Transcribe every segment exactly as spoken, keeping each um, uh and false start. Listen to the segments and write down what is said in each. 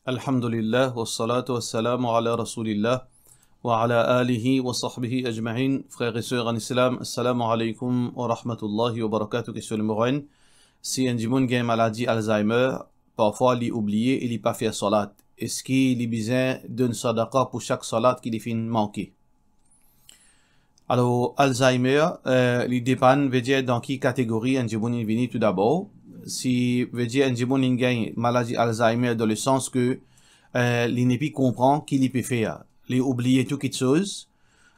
Alhamdulillah, wassalatu wassalamu ala Rasoulillah, wa ala alihi wa sahbihi ajmain. Frer e ser an Islam, assalamu alaikum wa rahmatullahi wa barakatuh. Kestion nimero enn, si enn dimoun gagn maladi Alzheimer, parfwa li oubliye e li pa fer salat, eski li bizin donn sadaka pou sak salat ki li finn manke? Alor, Alzheimer, eh, li depann, vedir dan ki kategori enn dimoun inn vini toudabor. Si, vedir enn dimoun inn gagn maladi Alzheimer dan le sans ke, eh, li nepli konpran ki li pe fer, li oubliye tou kitsoz,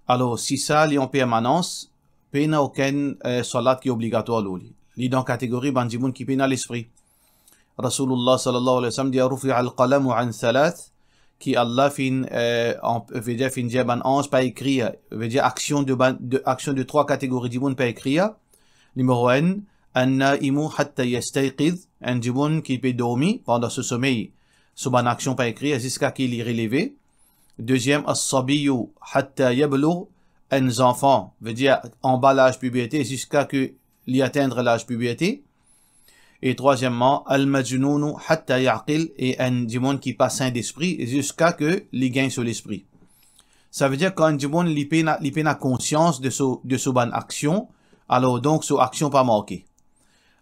alor si sa li an permanans, pena okenn, eh, salat ki obligatwar lor li. Li dan kategori bann dimoun ki pena lespri. Rasoulillah sallallahu alayhi wa sallam dir, "Rufi'a al-qalamu an thalath," ki Allah finn, eh, an-, vedir finn dir bann anz pa ekrir, vedir aksion de bann, de, aksion de trwa kategori dimoun pa ekrir. Nimero enn, an-naimu hatta yastayqiz, enn dimoun ki pe dormi pandan so somey, so bann aksion pa ekrir ziska ki li releve. Deziem, as-sabiyyu hatta yablugh, enn zanfan, vedir anba laz piberte ziska ki li atenn laz piberte. E trwazieman, al-majnunu hatta yaqil, e enn dimoun ki pa sin despri ziska ki li gagn so lespri. Savedir kan enn dimoun li pena, li pena konsians de so, de so bann aksion, alor donk so aksion pa marke.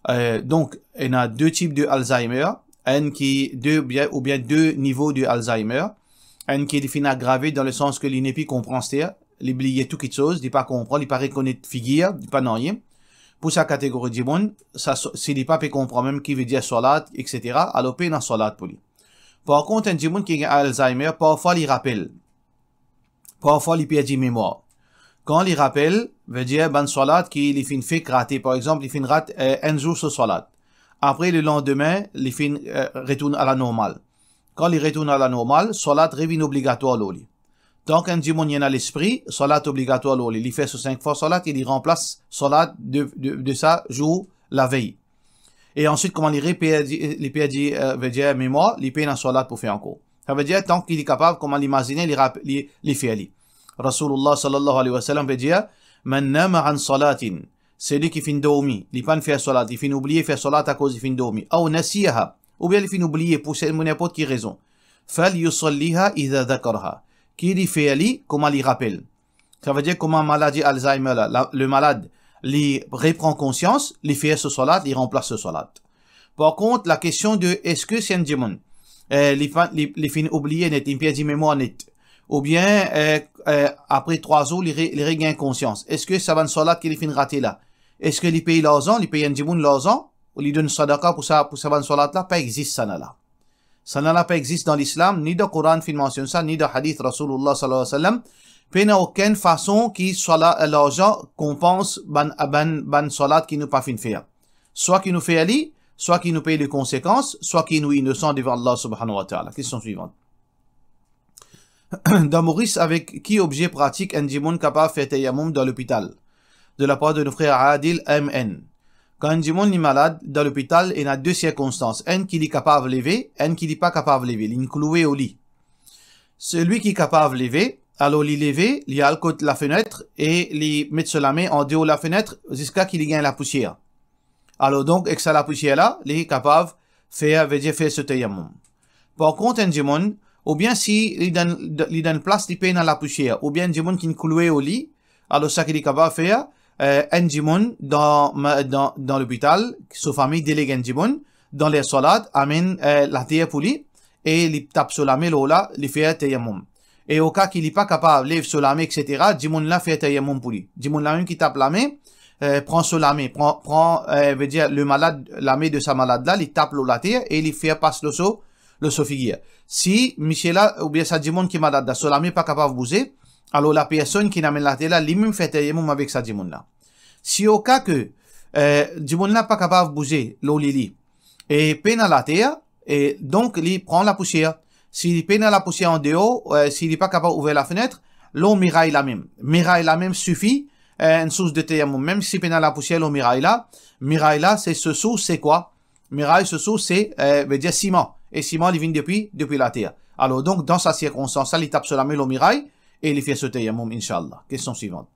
Eh, donk, ena de tip de Alzheimer, enn ki, de, bien, oubien de nivo de Alzheimer, enn ki li finn agrave dan le sans ke li nepli konpran aster, li bliye tou kitsoz, li pa konpran, li pa rekonet figir, li pa nanye. Pou sa kategori dimoun, sa, si li pa pe konpran mem ki vedir salat, et cetera, alor pena salat pou li. Par kont, enn dimoun ki gagn Alzheimer, parfwa li rapel, parfwa li perdi memwar. Kan li rapel, vedir bann salat ki li finn fek rate, par exanp, li finn rat, eh, enn zour so salat. Apre, le landime, li finn, eh, retourn a la normal. Kan li retourn a la normal, salat revinn obligatwar lor li. Tank enn dimoun ena lespri, salat obligatwar lor li. Li fer so sink fwa salat e li ranplas salat de, de, de sa zour lavey. E answit, kouma li reperdi, li perdi, eh, vedir memwar, li pena salat pou fer ankor. Savedir, tank ki li kapav, kouma li mazine, li rap-, li, li fer li. Rasoulillah sallallahu alayhi wa sallam pe dir, "Man nama an salatin," seli ki finn dormi, li pa'nn fer salat, li finn oubliye fer salat akoz li finn dormi, aw nasiyaha, oubien li finn oubliye pou se-, ninport ki rezon, "falyusalliha idha dhakaraha," ki li fer li kouma li rapel. Savedir kouma maladi Alzheimer la, la, le malad, li repran konsians, li fer so salat, li ranplas so salat. Par kont, lakestion de, eski si enn dimoun, eh, li pa, li, li finn oubliye net, li perdi memwar net, oubien, eh, eh, apre trwa zour, li re-, li regagn konsians, eski sa bann salat ki li finn rate la, eski li pey larzan, li pey enn dimoun larzan, ou li donn sadaka pou sa, pou sa bann salat la? Pa exist sa la. Sa la pa exist dan Lislam, ni dan Koran finn mansionn sa, ni dan hadith Rasoulillah sallallahu alayhi wa sallam. Pena okenn fason ki sala-, larzan konpans bann, bann, bann salat ki nou pa finn fer. Swa ki nou fer li, swa ki nou pey le konsekans, swa ki nou inosan devan Allah subhanahu wa ta'ala. Kestion swivan. Dan Moris, avek ki obze pratik enn dimoun kapav fer tayammum dan lopital? De la par de nou frer Adil M N. Kan enn dimoun li malad, dan lopital, ena de sirkonstans. Enn ki li kapav leve, enn ki li pa kapav leve, li'nn kloue o li. Selwi ki kapav leve, alor li leve, li al kot lafenet e li met so lame andeor lafenet ziska ki li gagn lapousier. Alor donk, ek sa lapousier la, li kapav fer, vedir fer so tayammum. Par kont, enn dimoun, oubien si li dan, li dan plas li pena lapousier, oubien enn dimoun ki'nn kloue o li, alor sa ki li kapav fer, eh, enn dimoun dan, ma-, dan, dan lopital, so fami deleg enn dimoun, dan ler salat, amenn, eh, later pou li, e li tap so lame lor la, li fer tayammum. E o ka ki li pa kapav lev so lame, et cetera, dimoun la fer tayammum pou li. Dimoun la mem ki tap lame, eh, pran so lame, pran, pran, eh, vedir le malad, lame de sa malad la, li tap lor later e li fer pas lor so, lor so figir. Si misie la, oubien sa dimoun ki malad la, so lame pa kapav bouze, alor lapersonn ki'nn amenn later la, li mem fer tayammum avek sa dimoun la. Si o ka ke, eh, dimoun la pa kapav bouze lor lili, e pena later, e donk li pran lapousier. Si li pena lapousier andeor, eh, si li pa kapav ouver lafenet, lor miray la mem. Miray la mem sifi, eh, enn sours de tayammum. Mem si pena lapousier lor miray la, miray la, se, so sours se kwa? Miray, so sours se, eh, vedir siman. E siman, li vinn depi, depi later. Alor donk, dan sa sirkonstans la, li tap so lame lor miray e li fer so tayammum, inshallah. Kestion swivan.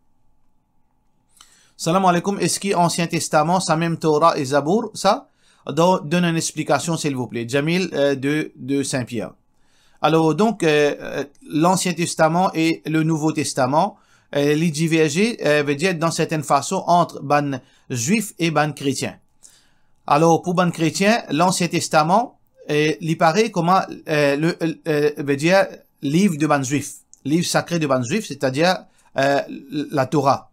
Salam aleykoum, eski Ansien Testaman, sa mem Torah e Zabour, sa? Don-, donn enn explikasion, silvouple. Jamil, eh, de, de Saint-Pierre. Alor, donk, eh, eh, Lansien Testaman e le Nouvo Testaman, eh, li diverze, eh, vedir dan sertenn fason, ant bann Zwif e bann Kretien. Alor, pou bann Kretien, Lansien Testaman, eh, li parey kouma, eh, le, eh, vedir liv de bann Zwif, liv sakre de bann Zwif, setadir, eh, Latora.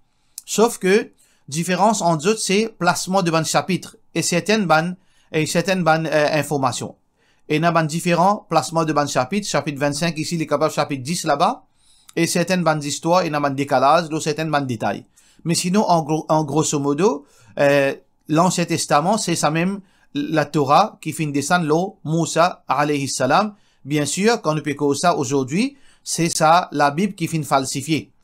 Sof ke diferans ant zot, se plasman de bann sapit e sertenn bann, e sertenn bann, eh, informasion. Ena bann diferan plasman de bann sapit, sapit vennsink isi, li kapav sapit dis laba, e sertenn bann zistwar, ena bann dekalaz lor sertenn bann detay. Me sinon, an gro-, an grosso modo, eh, Lansien Testaman, se samem Latora ki finn desann lor Mousa, alayhi salam. Biensir, kan nou pe koz sa azordi, se sa Labib ki finn falsifie.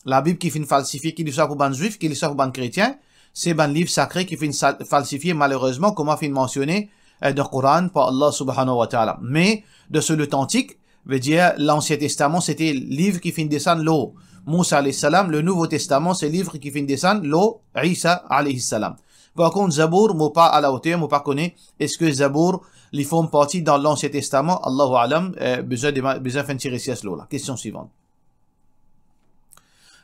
Labib ki finn falsifie, ki li swa pou bann Zwif, ki li swa pou bann Kretien, se bann liv sakre ki finn sal-, falsifie, malerezman, kouma finn mansione, eh, dan Koran par Allah subhanahu wa ta'ala. Me, de so lotantik, vedir, Lansien Testaman, se te liv ki finn desann lor Mousa alayhi salam, le Nouvo Testaman, se liv ki finn desann lor Isa alayhi salam. Par kont, Zabour, mo pa alaoter, mo pa kone eski Zabour, li form parti dan Lansien Testaman, Allahu alam, eh, bizin dema-, bizin fer enn ti resers lor la. Kestion swivan.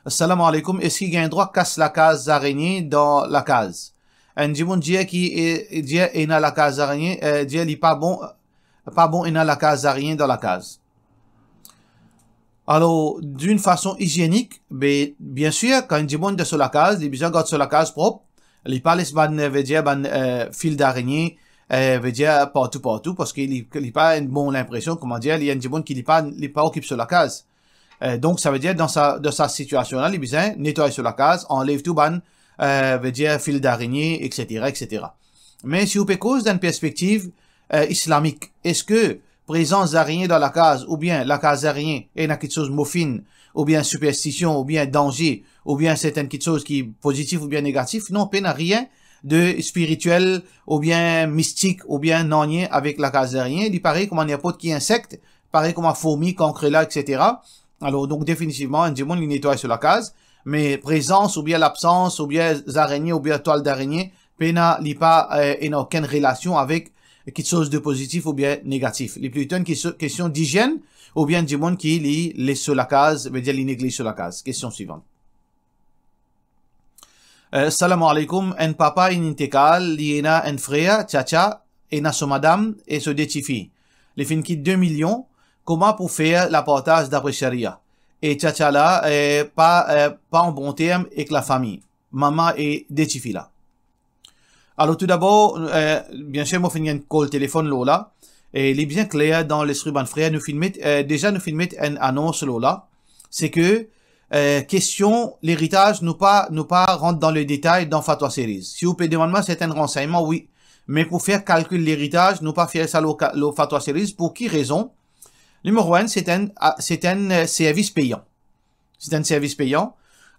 Assalamu alaikum, eski gagn drwa kas lakaz zarenien dan lakaz? Enn dimoun dir ki, e, dir ena lakaz zarenien, e, dir li pa bon, pa bon ena lakaz zarenien dan lakaz. Alor, d'une façon hygiénique, be, biensir, kan enn dimoun dan so lakaz, li bizin gard so lakaz prop, li pa les bann, vedir, bann, e, fil zarenien, e, vedir, partou, partou, parski li, li pa enn bon linpresion, koumadir, li enn dimoun ki li pa, li pa okip so lakaz. Eh, donk, savedir, dan sa, dan sa sitiasion la, li bizin netway so lakaz, anlev tou bann, eh, vedir, fil zarenien, etsetera, etsetera. Me si ou pe koz dan enn perspektiv, eh, islamik, eski prezans zarenien dan lakaz, oubien lakaz zarenien, ena kiksoz mofin, oubien siperstision, oubien danze, oubien sertenn kiksoz ki pozitif oubien negatif? Non, pena rien de spiritiel, oubien mistik, oubien nanye avek lakaz zarenien. Li parey kouma ninport ki insek, parey kouma fourmi, kankrela, etsetera. Alor, donk, definitivman, enn dimoun, li netway so lakaz, me prezans oubien labsans, oubien zarenien, oubien twal zarenien, pena, li pa, eh, ena okenn relasion avek kiksoz de pozitif oubien negatif. Li plito enn kes-, kestion dizienn, oubien dimoun ki li les so lakaz, vedir li negliz so lakaz. Kestion swivan. Eh, salam alaikum, enn papa inn intekal, li ena enn frer, tchatcha, ena so madam e so de tifi. Li finn kit de milion, kouma pou fer lapartaz dapre sharia? E tchatcha la, eh, pa, eh, pa an bon term ek lafami, mama e de tifi la. Alor, toudabor, eh, biensir, mo finn gagn kol telefonn lor la, e li bien kler dan lespri bann frer, nou finn met, eh, deza nou finn met enn anons lor la, se ke, eh, kestion leritaz, nou pa, nou pa rant dan le detay dan Fatwa Series. Si ou pe demann mwa sertenn ransegnman, wi, me pou fer kalkil leritaz, nou pa fer sa lor ka-, lor Fatwa Series. Pou ki rezon? Nimero enn, se enn, a, se enn, eh, servis peyan. Se enn servis peyan.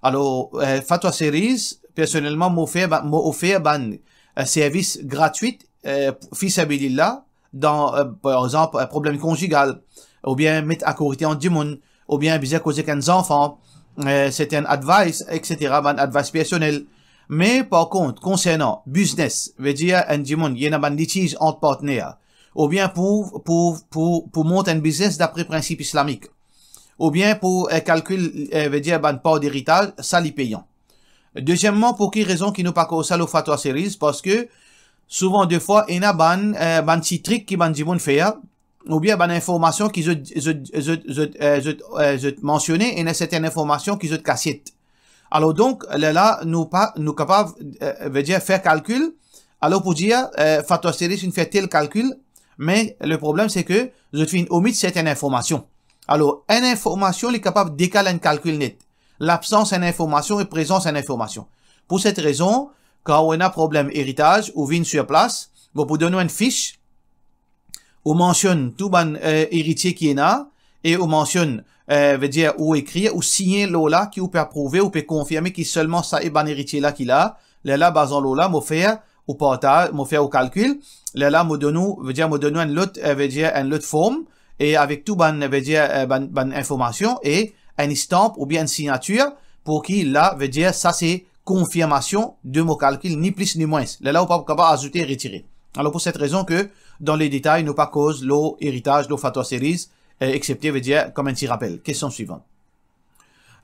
Alor, eh, Fatwa Series, personelman, mo ofer ba-, mo ofer bann, eh, servis gratwit, eh, fi sabilillah, dan, eh, par exanp, eh, problem konzigal, oubien met akorite ant dimoun, oubien bizin koze ek enn zanfan, eh, sertenn advice, etsetera, bann advice personel. Me par kont, konsernan biznes, vedir enn dimoun, li ena bann litiz ant partner, oubien pou, pou, pou, pou mont enn biznes dapre prinsip islamik, oubien pou, eh, kalkil, eh, vedir bann par leritaz, sa li peyan. Dezieman, pou ki rezon ki nou pa koz sa lor Fatwa Series? Parski souvan defwa, ena bann, eh, bann ti trik ki bann dimoun fer, oubien bann informasion ki zot, zot, zot, zot, eh, zot, eh, zot mansione, ena sertenn informasion ki zot kasiet. Alor donk, lerla, nou pa, nou kapav, eh, vedir fer kalkil, alor pou dir, eh, Fatwa Series finn fer tel kalkil, me le problem se ke zot finn omit sertenn informasion. Alor, enn informasion, li kapav dekal enn kalkil net. Labsans enn informasion e prezans enn informasion. Pou set rezon, kan ou ena problem eritaz, ou vinn sir plas, mo pou donn ou enn fis, ou mansionn tou bann, eh, eritie ki ena, e ou mansionn, eh, vedir ou ekrir, ou signe lor la ki ou pe aprouve, ou pe konfirme ki selman sa e bann eritie la ki la, lerla bazan lor la, mo fer ou partaz, mo fer ou kalkil, lerla mo donn ou, vedir mo donn ou enn lot, eh, vedir enn lot form, e avek tou bann, vedir, eh, bann, bann informasion e enn stamp oubien enn signatir, pou ki la, vedir sa se konfirmasion de mo kalkil, ni plis ni mwins. Lerla ou pa kapav azoute, retire. Alor pou set rezon ke dan le detay, nou pa koz lor eritaz, lor Fatwa Series, Eh, aksepte, vedir, kom enn ti rapel. Kestion swivan.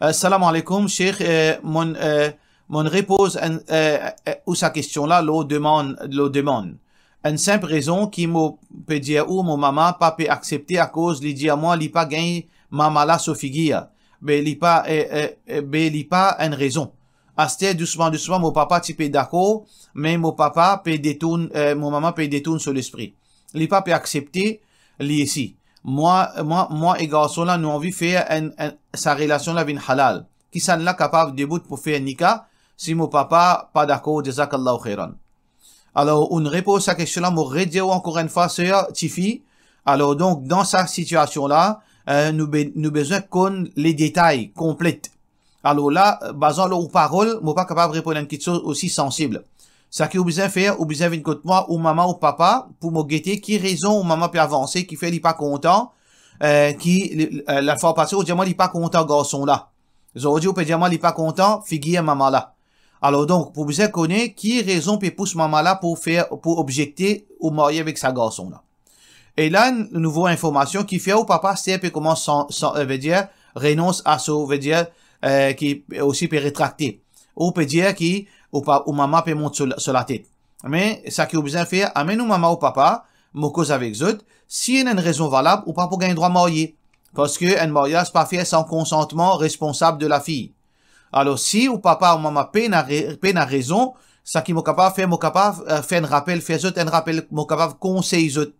Eh, salam aleykoum, Sheikh, eh, monn, eh, monn repoz enn, eh, eh, ou sa kestion la, lor demann, lor demann. Enn sinp rezon ki mo pe dir ou, mo mama pa pe aksepte akoz li dir mwa li pa gagn mama la so figir. Be li pa, eh, eh, eh, be li pa enn rezon. Aster dousman, dousman, mo papa ti pe dakor, me mo papa pe detourn, eh, mo mama pe detourn so lespri. Li pa pe aksepte li osi. Mwa, mwa, mwa e garson la, nou anvi fer enn, enn, sa relasion la vinn halal. Kisannla kapav debout pou fer nika, si mo papa pa dakor, jazakallahu khairan. Alor, ou'nn repoz sa kestion la, mo redir ou ankor enn fwa, ser, tifi. Alor, donk, dan sa sitiasion la, eh, nou be-, nou bizin konn le detay konplet. Alor la, bazan lor ou parol, mo pa kapav reponn enn kiksoz osi sansib. Saki ou bizin fer, ou bizin vinn kot mwa, ou mama ou papa, pou mo gete ki rezon ou mama pe avanse, ki fer li pa kontan, eh, ki, eh, lafwa pase, ou dir mwa li pa kontan garson la. Zordi ou pe dir mwa li pa kontan figir mama la. Alor donk, pou bizin kone ki rezon pe pous mama la pou fer, pou obzekte ou marye avek sa garson la. E la, enn nouvo informasion ki fer ou papa ser pe koumans san, san, eh, vedir, renons a so, vedir, eh, ki osi pe retrakte. Ou pe dir ki ou pa, ou mama pe mont so, so latet. Me saki ou bizin fer, amenn ou mama ou papa, mo koz avek zot, si ena enn rezon valab, ou pa pou gagn drwa marye. Parski enn maryaz pa fer san konsantman responsab de lafi. Alor, si ou papa ou mama pena re-, pena rezon, saki mo kapav fer, mo kapav, eh, fer enn rapel, fer zot enn rapel, mo kapav konsey zot.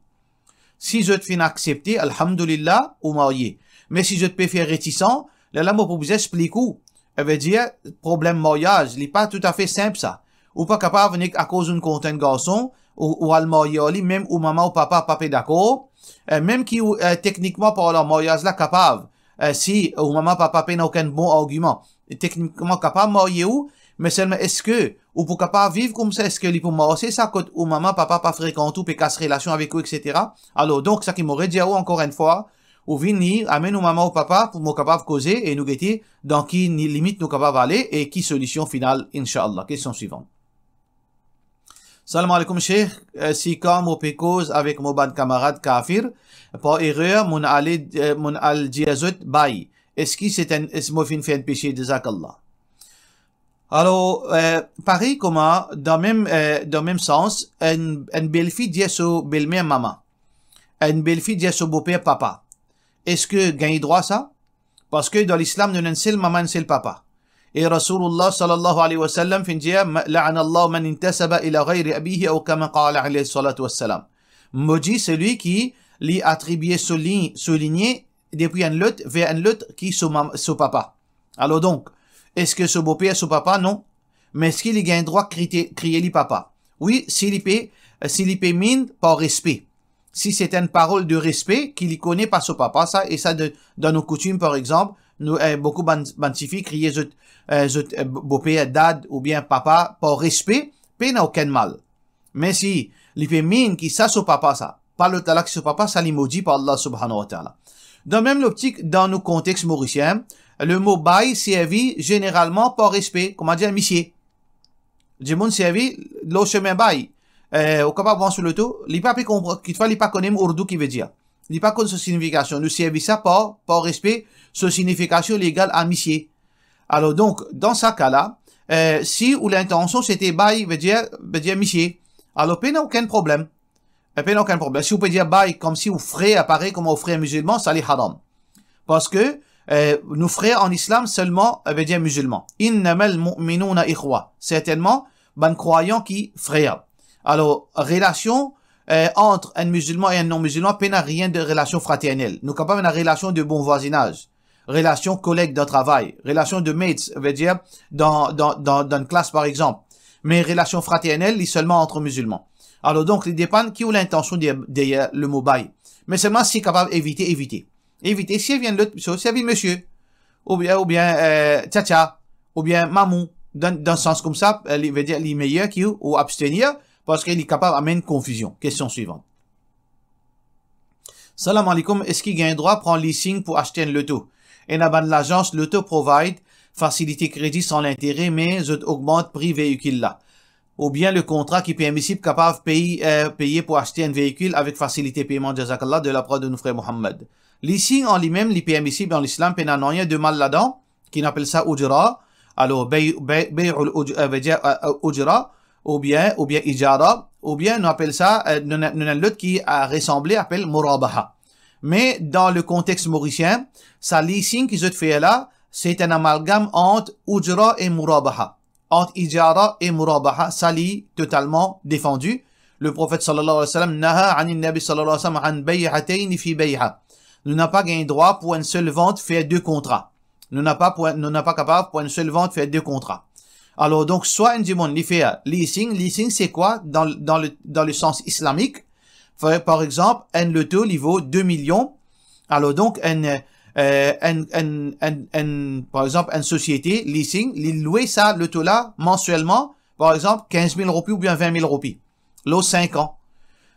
Si zot finn aksepte, alhamdulillah, ou marye. Me si zot pe fer retisan, lerla mo pou bizin explik ou. Savedir, problem maryaz, li pa toutafe sinp sa. Ou pa kapav nek akoz ou'nn kontan enn garson, ou, ou al marye ar li, mem ou mama ou papa pa pe dakor, eh, mem ki ou, eh, teknikman parlan, maryaz la kapav, eh, si ou mama papa pena okenn bon argiman, teknikman kapav marye ou, me selman eski ou pou kapav viv koumsa, eski li pou marse sa kot ou mama papa pa frekant ou, pe kas relasion avek ou, et cetera. Alor, donk, saki mo redir ou ankor enn fwa, ou vini, amenn ou mama ou papa pou mo kapav koze e nou gete dan ki ni-, limit nou kapav ale e ki solision final, inshallah. Kestion swivan. Salam aleykoum, Sheikh. Eh, si kan mo pe koz avek mo bann kamarad kafir, par erer, monn ale, eh, monn al dir zot bay. Eski se enn, eski mo finn fer enn pese? Jazakallah. Alor, eh, parey kouma, dan mem, eh, dan mem sans, enn, enn belfi dir so belmer mama. Enn belfi dir so boper papa. Eski gagn drwa sa? Parski dan Lislam, nou ena enn sel mama, enn sel papa. E Rasoulillah sallallahu alayhi wa sallam finn dir, "Ma-, la'anallahu man intasaba ila ghayri abihi", ou kouma qala alayhi salatu wassalam. Modi selwi ki li atribie so li-, so linie depi enn lot ver enn lot ki so mam-, so papa. Alor donk, eski so boper so papa? Non. Me eski li gagn drwa krite-, kriye li papa? Wi, si li pe, si li pe minn par respe. Si se enn parol de respe ki li kone pa so papa sa, e sa de, dan nou koutim, par exanp, nou, eh, boukou bann, bann tifi kriye zot, eh, zot, eh, bo-, boper, dad oubien papa par respe, pena okenn mal. Me si li pe minn ki sa so papa sa, pa lot la la ki so papa, sa li modi par Allah subhanahu wa ta'ala. Dan mem loptik, dan nou kontex morisien, lemo bay servi zeneralman par respe, kouma dir misie. Dimoun servi lor semin bay. Eh, ou kapav pran so loto, li pa pe konpran, kikfwa li pa kone mem ourdou ki vedir. Li pa konn so signifikasion. Nou servi sa par, par respe, so signifikasion li egal a misie. Alor donk, dan sa ka la, eh, si ou lintansion se te bay, vedir, vedir misie, alor pena okenn problem. Eh, pena okenn problem. Si ou pe dir bay komsi ou frer, parey kouma ou frer mizilman, sa li haram. Parski, eh, nou frer an Islam selman, eh, vedir mizilman. "Innamal mu'minuna ikhwa." Sertennman, bann krwayan ki frer. Alor, relasion, eh, ant enn mizilman e enn non-mizilman, pena rien de relasion fraternel. Nou kapav ena relasion de bon vwazinaz, relasion koleg dan travay, relasion de mates, vedir dan, dan, dan, dan enn klas, par exanp. Me relasion fraternel, li selman ant mizilman. Alor donk, li depann ki ou lintansion deryer, deryer lemo bay. Me selman si kapav evite, evite. Evite, si vinn lot, so, servi misie. Oubien, oubien, eh, tiatia, oubien mamou. Dan, dan sans koumsa, eh, li vedir li meyer ki ou, ou abstenir, parski li kapav amenn konfizion. Kestion swivan. Salam aleykoum, eski gagn drwa pran leasing pou aste enn loto? Ena bann lazans loto provide fasilite kredi san lintere, me zot ogmant pri veikil la. Oubien le kontra ki permisib kapav pey, eh, peye pou aste enn veikil avek fasilite peyman, jazakallah, de lapar de nou frer Mohammad. Leasing an limem, li permisib dan Lislam, pena nanye de mal ladan, ki nou apel sa ujra. Alor, bay-, bay-, bay'ul uj-, euh, vedir, euh, euh, ujra, oubien, oubien ijara, oubien nou apel sa, euh, nou ena, nou ena lot ki, euh, resanble, apel murabaha. Me dan le kontex morisien, sa leasing ki zot fer la, se enn amalgam ant ujra e murabaha. Ant ijara e murabaha, sa li totalman defandi. Le Profet sallallahu alayhi wa sallam naha anin Nabi sallallahu alayhi wa sallam an bay'atayn fi bay'a. Nou napa gagn drwa pou enn sel vant fer de kontra. Nou napa pou, nou napa kapav pou enn sel vant fer de kontra. Alor, donk, swa enn dimoun, li fer leasing. Leasing, se kwa? Dan, dan le, dan le sans islamik, par, par exanp, enn loto, li vo de milion. Alor, donk, enn, euh, enn, enn, enn, enn, par exanp, enn sosiete leasing, li lwe sa loto la mansielman, par exanp, kinz mil roupi oubien vin mil roupi, lor sink an.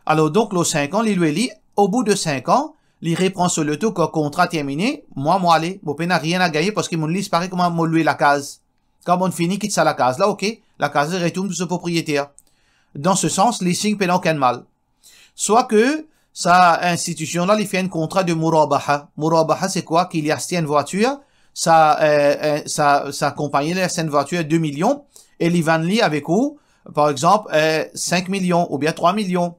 Alor, donk, lor sink an, li lwe li, o bout de sink an, li repran so loto, kan kontra termine, mwa, mo ale, mo pena nanye a gagne, parski mo lease, parey kouma mo lwe lakaz. Kan mo fini kit sa lakaz la, ok, lakaz la retourn pou so propriyeter. Dan se sans, leasing pena okenn mal. Swa ke sa institision la, li fer enn kontra de murabaha. Murabaha, se kwa? Ki li aste enn vwatir, sa, euh, euh, sa, sa konpagni la aste enn vwatir de milion, e li vann li avek ou, par exanp, euh, sink milion oubien trwa milion.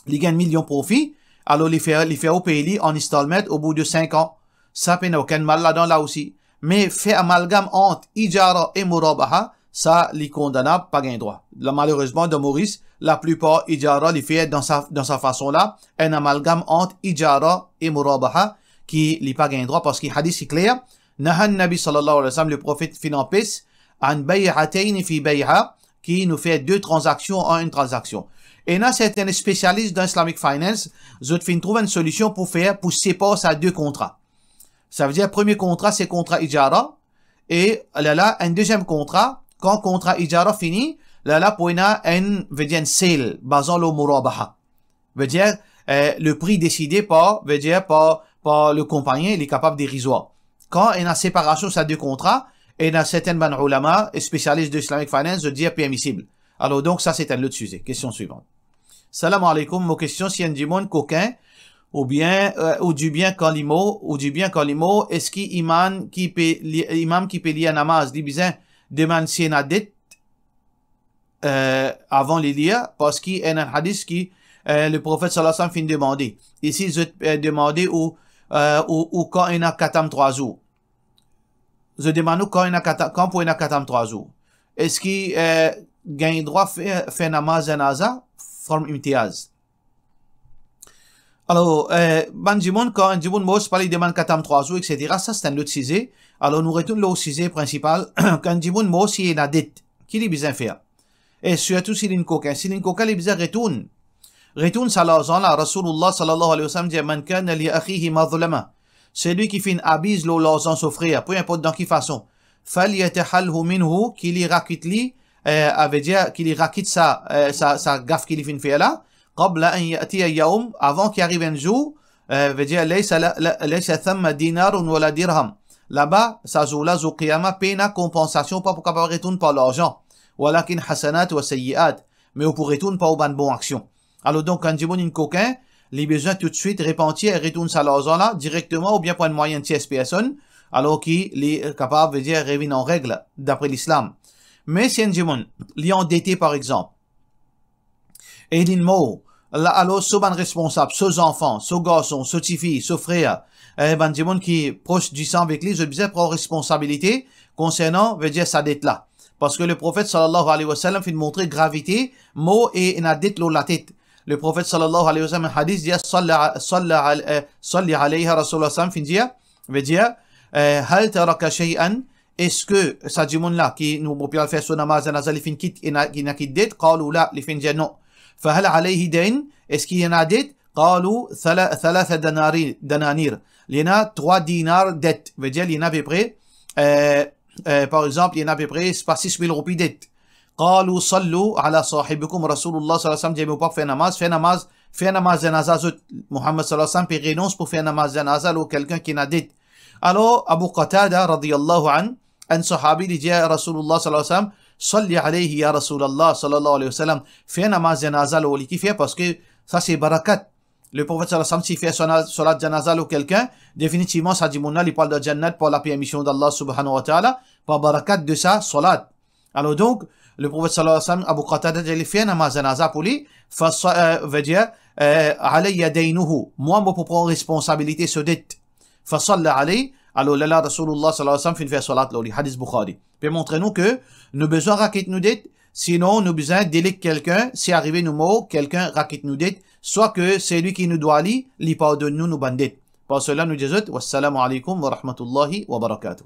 Li gagn milion profi, alor li fer, li fer ou pey li an installment o bout de sink an. Sa pena okenn mal ladan la osi. Me fer amalgam ant ijara e murabaha, sa li kondanab, pa gagn drwa. La, malerezman, dan Moris, laplipar ijara li fer dan sa, dan sa fason la, enn amalgam ant ijara e murabaha, ki li pa gagn drwa, parski hadis li kler, naha Nabi sallallahu alayhi wa sallam, le Profet finn anpes, an bay'atayn fi bay'a, ki nou fer de tranzaksion an enn tranzaksion. Ena serten spesialis dan Islamic Finance, zot finn trouv enn solision pou fer, pou separ sa de kontra. Savedir, premie kontra, se kontra ijara, e lerla, enn deziem kontra, kan kontra ijara fini, lerla pou ena enn, vedir enn sale, bazan lor murabaha. Vedir, euh, le pri deside par, vedir par, par le konpagni, li kapav derizwar. Kan ena separasion sa de kontra, ena serten bann oulama, spesialis de Islamic Finance, zot dir permisib. Alor, donk, sa se enn lot size. Kestion swivan. Salam aleykoum, mo kestion, si enn dimoun kokin, oubien, euh, ou dibien kan li mor, ou dibien kan li mor, eski imam ki pe li, imam ki pe lir namaz, li bizin demann si ena det, euh, avan li lir, parski ena enn hadis ki, euh, le Profet sallallahu alayhi wa sallam finn demande. Isi, zot, euh, demande ou, euh, ou, ou kan ena katam trwa zour. Zot demann ou kan ena katam, kan pou ena katam trwa zour. Eski, euh, gagn drwa fer, fer namaz zanaza from imtiaz? Alor, euh, bann dimoun, kan enn dimoun mor, si pa li demann katam trwa zour, et cetera, sa se enn lot size. Alor, nou retourn lor size prinsipal. Kan enn dimoun mor, si ena det, ki li bizin fer? E sirtou si linn kokin. Si linn kokin, li bizin retourn. Retourn sa larzan la. Rasoulullah sallallahu alayhi wa sallam dir, "Man kana li akhihi mazlama." Selwi ki finn abiz lor larzan so frer, pe inport dan ki fason, "falyatahalhu minhu," ki li rakit li, eh, savedir ki li rakit sa, eh, sa, sa gaf ki li finn fer la, "qabla an ya'tiya yawm," avan ki ariv enn zour, eh, savedir, "laysa la, la, laysa thamma dinarun wala dirham." Laba, sa zour la, zour qiyama, pena konpansasion, pa pou kapav retourn par larzan. "Walakin hasanat wa sayyiat." Me ou pou retourn par ou bann bon aksion. Alor donk, kan dimoun inn kokin, li bizin toutswit repantir e retourn sa larzan la direkteman oubien par enn mwayin tiers personn, alor ki li kapav, savedir, revinn an reg dapre Lislam. Me si enn dimoun, li andete par exanp, e linn mor, la, alor so bann responsab, so zanfan, so garson, so tifi, so frer, eh, bann dimoun ki pros disan avek li, zot bizin pran responsabilite konsernan, savedir, sa det la. Parski le Profet sallallahu alayhi wa sallam finn montre gravite mor e ena det lor latet. Le Profet sallallahu alayhi wa sallam, hadis dir, salla, salla al-, eh, salla alayha Rasoulullah sallam finn dir, savedir, eh, "Hal taraka shay'an?" Eski sa dimoun la ki nou pou al fer so namaz zanaza, li finn kit, ena, ena kit det? Qalu la, li finn dir non. "Fahal alayhi dayn?" Eski ena det? Qalu thala-, thalatha danari-, dananir. Li ena trwa dinar det. Savedir, li ena apepre, eh, eh, par exanp, li ena apepre, se pa, sis mil roupi det. Qalu sallu ala sahibikum, Rasoulullah sallallahu alayhi wa sallam dir, "Me ou pa fer namaz, fer namaz, fer namaz zanaza zot." Muhammad sallallahu alayhi wa sallam pe renons pou fer namaz zanaza lor kikenn ki ena det. Alor, Abu Qatada radiyallahu anhu, enn sahabi, li dir, "Rasoulullah sallallahu alayhi wa sallam, salli alayhi ya Rasoulullah sallallahu alayhi wa sallam, fer namaz zanaza lor li." Kifer? Parski sa se barakat. Le Profet sallallahu alayhi wa sallam, si fer sona-, salat janaza lor kelkenn, definitivman sa dimoun la, li pou al dan jannat par lapermision d'Allah subhanahu wa ta'ala, par barakat de sa salat. Alor donk, le Profet sallallahu alayhi wa sallam, Abu Qatada, li fer namaz janaza pou li, fa sa-, euh, vedir, euh, alayya daynuhu. Mwa, mo pou pran responsabilite so det. Fa salla alayhi. Alor lerla Rasoulullah sallallahu alayhi wa sallam finn fer salat lor li. Hadis Bukhari. Pe montre nou ke nou bizin rakit nou det, sinon nou bizin deleg kelkenn, si arive nou mor, kelkenn rakit nou det, swa ke selwi ki nou dwa li, li pardonn nou nou bann det. Par sela, nou dir zot, wassalamu alaykum wa rahmatullahi wa barakatuh.